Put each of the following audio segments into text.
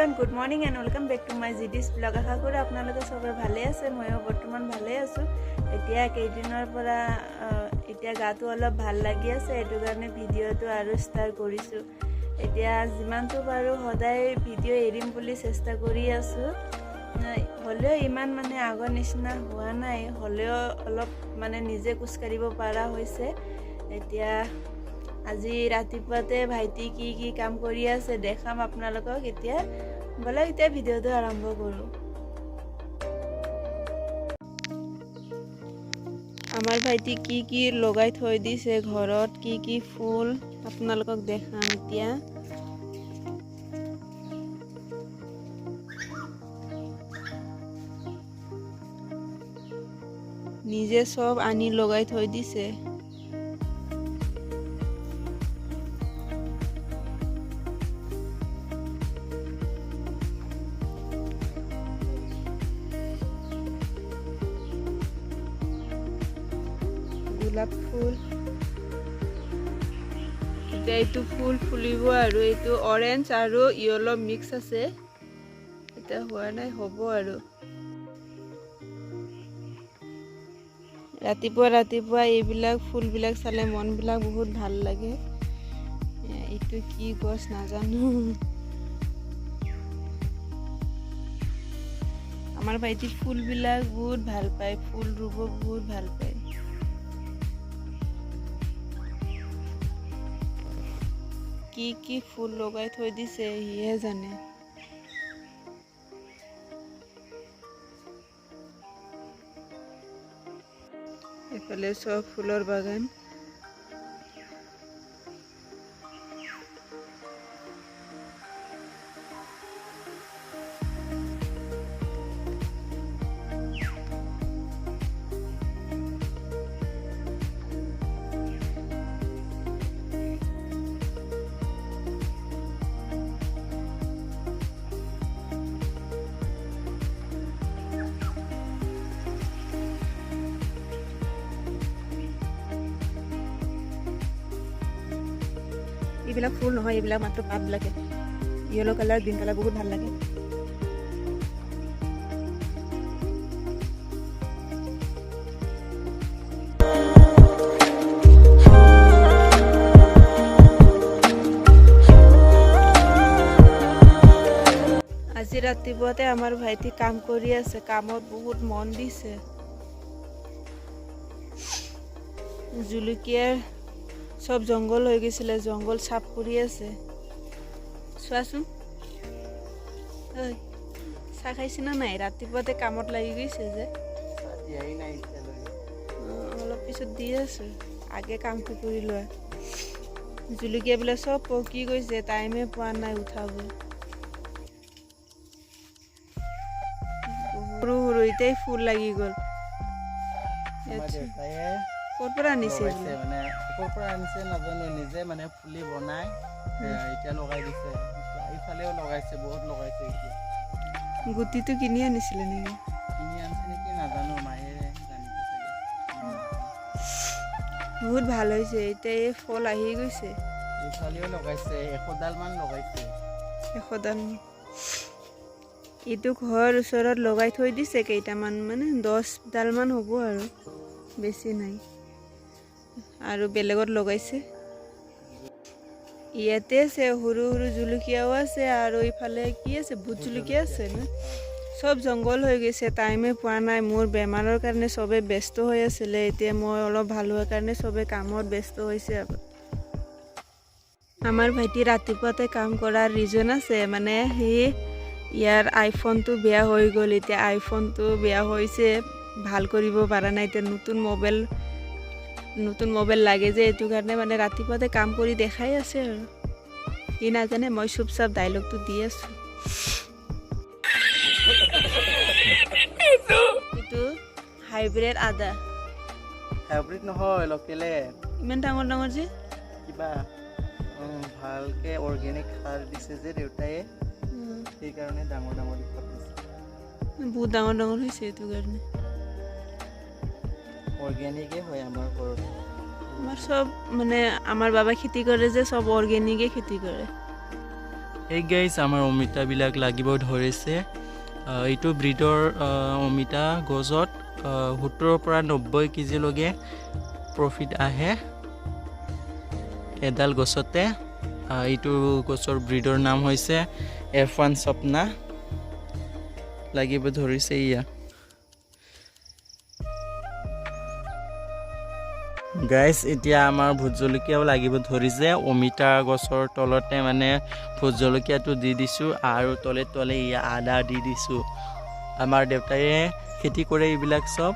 Everyone, good morning and welcome back to my জিডিছ blog. আশা কৰোঁ আপোনালোকে চবে ভালে আছে, ময়ো বৰ্তমান ভালে আছোঁ। এতিয়া কেইদিনৰ পৰা এতিয়া গাটো অলপ ভাল লাগি আছে, সেইটো কাৰণে ভিডিঅ'টো আৰু ষ্টাৰ্ট কৰিছোঁ। এতিয়া যিমানটো পাৰোঁ সদায় ভিডিঅ' এৰিম বুলি চেষ্টা কৰি আছোঁ, হ'লেও ইমান মানে আগৰ নিচিনা হোৱা নাই, হ'লেও অলপ মানে নিজে খোজকাঢ়িব পৰা হৈছে। এতিয়া আজি ৰাতিপুৱাতে ভাইটি কি কি কাম কৰি আছে দেখাম আপোনালোকক। এতিয়া ব'লক, এতিয়া ভিডিঅ'টো আৰম্ভ কৰোঁ। আমাৰ ভাইটি কি কি লগাই থৈ দিছে ঘৰত, কি কি ফুল আপোনালোকক দেখাম এতিয়া। নিজে চব আনি লগাই থৈ দিছে। গোলাপ ফুল, এতিয়া এইটো ফুল ফুলিব আৰু এইটো অৰেঞ্জ আৰু য়েলো মিক্স আছে, এতিয়া হোৱা নাই, হ'ব আৰু। ৰাতিপুৱা ৰাতিপুৱা এইবিলাক ফুলবিলাক চালে মনবিলাক বহুত ভাল লাগে। এইটো কি গছ নাজানো। আমাৰ ভাইটি ফুলবিলাক বহুত ভাল পায়, ফুল ৰুব বহুত ভাল পায়। কি কি ফুল লগাই থৈ দিছে সিহে জানে। এফালে চব ফুলৰ বাগান। এইবিলাক ফুল নহয়, এইবিলাক মাত্ৰ পাতবিলাকে। য়েলো কালাৰ, গ্ৰীণ কালাৰ বহুত ভাল লাগে। আজি ৰাতিপুৱাতে আমাৰ ভাইটি কাম কৰি আছে, কামত বহুত মন দিছে। জলকীয়াৰ চব জংঘল হৈ গৈছিলে, জংঘল চাফ কৰি আছে। চোৱাচোন, ঐ চাহ খাইছে নে নাই? ৰাতিপুৱাতে কামত লাগি গৈছে যে। অলপ পিছত দি আছো, আগে কামটো কৰি লোৱা। জলকীয়াবিলাক চব পকি গৈছে, টাইমে পোৱা নাই উঠাব। সৰু সৰু এতিয়াই ফুল লাগি গ'ল। ক'ৰ পৰা আনিছে? মানে ক'ৰ পৰা আনিছে নাজানো, নিজে মানে পুলি বনাই এতিয়া লগাই দিছে। ইফালেও লগাইছে, বহুত লগাইছে। এতিয়া গুটিটো কিনি আনিছিলে নেকি? কিনি আনিছে নেকি নাজানো, মায়ে জানিব চাগে। বহুত ভাল হৈছে, এতিয়া এই ফল আহি গৈছে। ইফালেও লগাইছে, 100 ডাল মান লগাইছে। 100 ডাল এইটো ঘৰৰ ওচৰত লগাই থৈ দিছে কেইটামান, মানে 10 ডালমান হ'ব আৰু, বেছি নাই। আৰু বেলেগত লগাইছে। ইয়াতে আছে সৰু সৰু জলকীয়াও আছে, আৰু ইফালে কি আছে, ভোট জলকীয়া আছে না। চব জংঘল হৈ গৈছে, টাইমে পোৱা নাই। মোৰ বেমাৰৰ কাৰণে চবে ব্যস্ত হৈ আছিলে, এতিয়া মই অলপ ভাল হোৱাৰ কাৰণে চবে কামত ব্যস্ত হৈছে। আমাৰ ভাইটি ৰাতিপুৱাতে কাম কৰাৰ ৰিজন আছে, মানে সি ইয়াৰ আইফোনটো বেয়া হৈ গ'ল। এতিয়া আইফোনটো বেয়া হৈছে, ভাল কৰিব পৰা নাই। এতিয়া নতুন মোবাইল লাগে যে, এইটো কাৰণে মানে ৰাতিপুৱাতে কাম কৰি দেখাই আছে। আৰু সি নাজানে মই চুপ চাপ ডাইলগটো দি আছোঁ। এইটো হাইব্ৰিড আদা। হাইব্ৰিড নহয়, লোকেলে। ইমান ডাঙৰ ডাঙৰ যে? কিবা ভালকে অৰ্গেনিক সাৰ দিছে যে দেউতায়ে, সেইকাৰণে ডাঙৰ ডাঙৰ দিছে। বহুত ডাঙৰ ডাঙৰ হৈছে এইটো কাৰণে। অৰ্গেনিকে হয় আমাৰ ঘৰত। আমাৰ চব মানে আমাৰ বাবা খেতি কৰে যে, চব অৰ্গেনিকে খেতি কৰে। এই গাইজ, আমাৰ অমিতাবিলাক লাগিব ধৰিছে। এইটো ব্ৰীডৰ অমিতা গছত 70ৰ পৰা 90 কেজিলৈকে প্ৰফিট আহে এডাল গছতে। এইটো গছৰ ব্ৰীডৰ নাম হৈছে F1 Swapna. লাগিব ধৰিছে ইয়া। গাইজ, এতিয়া আমাৰ ভোট জলকীয়াও লাগিব ধৰিছে। অমিতা গছৰ তলতে মানে ভোট জলকীয়াটো দি দিছোঁ আৰু তলে তলে ইয়া আদা দি দিছোঁ। আমাৰ দেউতায়ে খেতি কৰে এইবিলাক চব।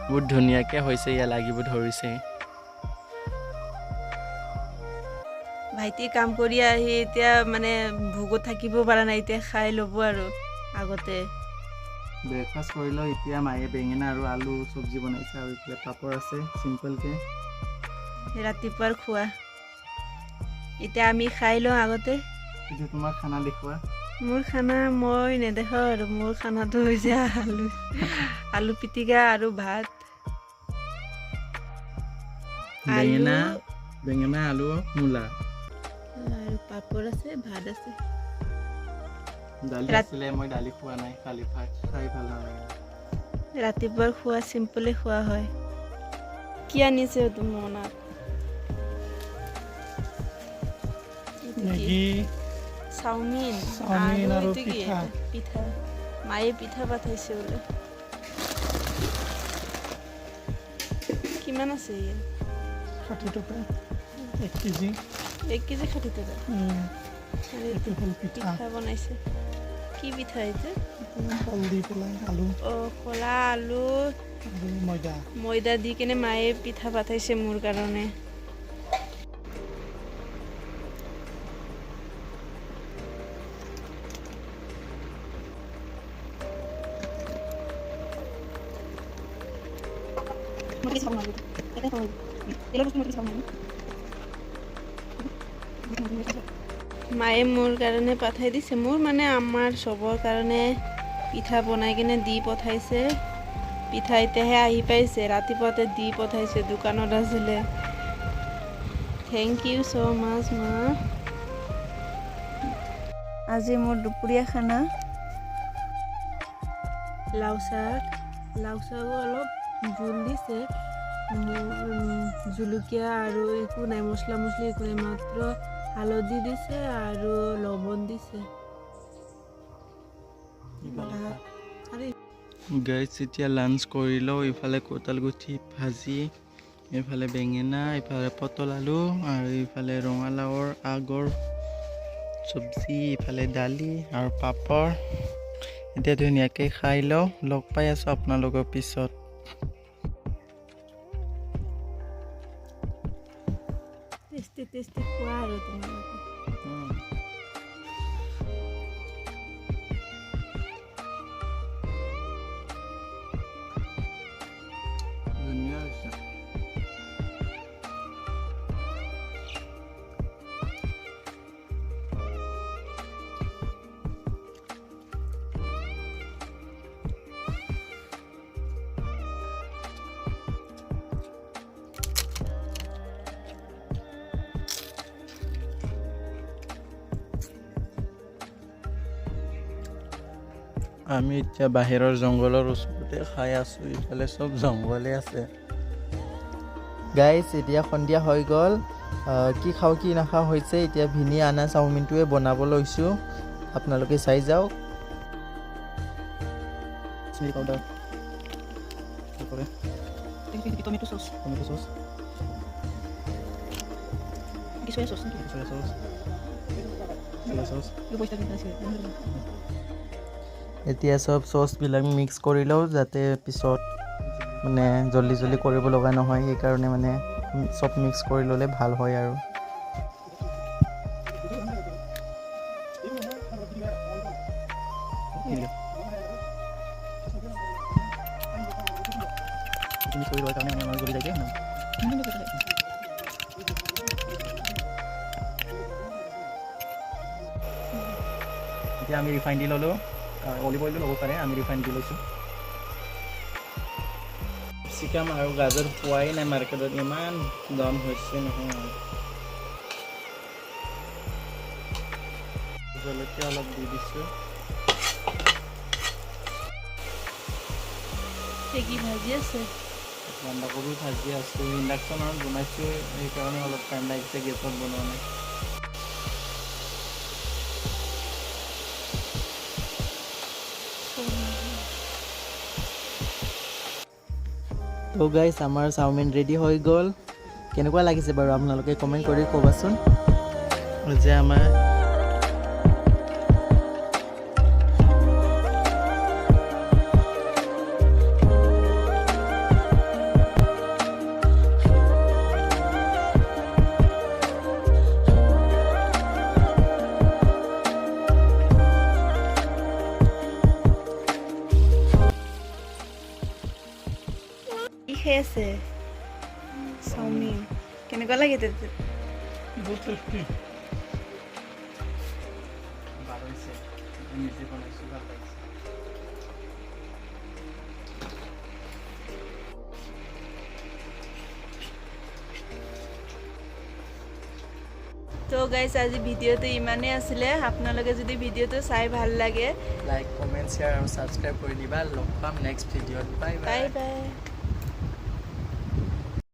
বহুত ধুনীয়াকৈ হৈছে, ইয়া লাগিব ধৰিছে। ভাইটি কাম কৰি আহি এতিয়া মানে ভোকত থাকিব পৰা নাই, এতিয়া খাই ল'ব আৰু আগতে। ব্ৰেকফাষ্ট কৰি লওঁ। এতিয়া মায়ে বেঙেনা আৰু আলু চব্জি বনাইছে আৰু এইফালে পাপৰ আছে চিম্পলকে। ৰাতিপুৱাৰ খোৱা এতিয়া আমি খাই লওঁ আগতে। এইটো তোমাৰ খানা দেখুওৱা। মোৰ খানা মই নেদেখাওঁ আৰু, মোৰ খানাটো হৈছে আলু পিটিকা আৰু ভাত। বেঙেনা আলু মূলা আৰু পাপৰ আছে, ভাত আছে। দালি আছিলে, মই দালি খোৱা নাই, খালি ভাত খাই ভাল নালাগে। ৰাতিপুৱাৰ খোৱা চিম্পলে খোৱা হয়। কি আনিছে তুমি মনাত? মেগী, চাওমিন আৰু পিঠা। পিঠা মায়ে পিঠা পঠাইছে বোলে। কিমান আছে ইয়াত? 60 টকা এক কেজি। এক কেজি 60 টকা। এইটো হ'ল পিঠা। পিঠা বনাইছে। কি পিঠা এইটো? কল দি পেলাই আলু। অ', কলা আলু আৰু ময়দা। ময়দা দি কেনে মায়ে পিঠা পঠাইছে মোৰ কাৰণে। মায়ে মোৰ কাৰণে পঠাই দিছে, মোৰ মানে আমাৰ চবৰ কাৰণে পিঠা বনাই কিনে দি পঠাইছে। পিঠা এতিয়াহে আহি পাইছে, ৰাতিপুৱাতে দি পঠাইছে, দোকানত আছিলে। Thank you so মাছ মা। আজি মোৰ দুপৰীয়া খানা লাও শাক। লাও শাকো অলপ জোল দিছে, জলকীয়া আৰু একো নাই, মছলা মছলি একো নাই, মাত্ৰ হালধি দিছে আৰু লৱণ দিছে। গাইজ, এতিয়া লাঞ্চ কৰি লওঁ। ইফালে কঁঠাল গুটি ভাজি, এইফালে বেঙেনা, ইফালে পটল আলু আৰু ইফালে ৰঙালাওৰ আগৰ চব্জি, ইফালে দালি আৰু পাপৰ। এতিয়া ধুনীয়াকৈ খাই লওঁ। লগ পাই আছোঁ আপোনালোকৰ পিছত। টেষ্টি টেষ্টি খোৱা আৰু তোমালোকে। ধুনীয়া হৈছে। আমি এতিয়া বাহিৰৰ জংঘলৰ ওচৰতে খাই আছোঁ। ইফালে চব জংঘলে আছে। গাইজ, এতিয়া সন্ধিয়া হৈ গ'ল। কি খাওঁ কি নাখাওঁ হৈছে। এতিয়া ভিনি আনা চাওমিনটোৱে বনাব লৈছোঁ, আপোনালোকে চাই যাওক। Powder, tomato sauce, tomato sauce, soya sauce, soya sauce, soya sauce. এতিয়া চব চচবিলাক মিক্স কৰি লওঁ, যাতে পিছত মানে জল্দি জল্দি কৰিব লগা নহয়, সেইকাৰণে মানে চব মিক্স কৰি ল'লে ভাল হয় আৰু। এতিয়া আমি ৰিফাইন দি ল'লোঁ, অলিভ অইলো ল'ব পাৰে, আমি ৰিফাইন দি লৈছোঁ। কেপচিকাম আৰু গাজৰ পোৱাই নাই মাৰ্কেটত, ইমান দাম হৈছে নহয়। জলকীয়া অলপ দি দিছোঁ। কি ভাজি আছে? বন্ধাকবি ভাজি আছোঁ। ইণ্ডাকশ্যনত বনাইছোঁ, সেইকাৰণে অলপ টাইম লাগিছে, গেছত বনোৱা নাই। তো গাইছ, আমাৰ চাওমিন ৰেডি হৈ গ'ল। কেনেকুৱা লাগিছে বাৰু আপোনালোকে কমেণ্ট কৰি ক'বাচোন। যে আমাৰ কি খাই আছে? চাওমিন কেনেকুৱা লাগে? বহুত টেষ্টি। ভাল হৈছে, নিজে বনাইছোঁ, ভাল লাগিছে। তো গাইজ, আজি ভিডিঅ'টো ইমানেই আছিলে। আপোনালোকে যদি ভিডিঅ'টো চাই ভাল লাগে লাইক, কমেণ্ট, শ্বেয়াৰ আৰু ছাবস্ক্ৰাইব কৰি দিবা। লগ পাম নেক্সট ভিডিঅ'ত। Bye. Bye. Bye. Bye.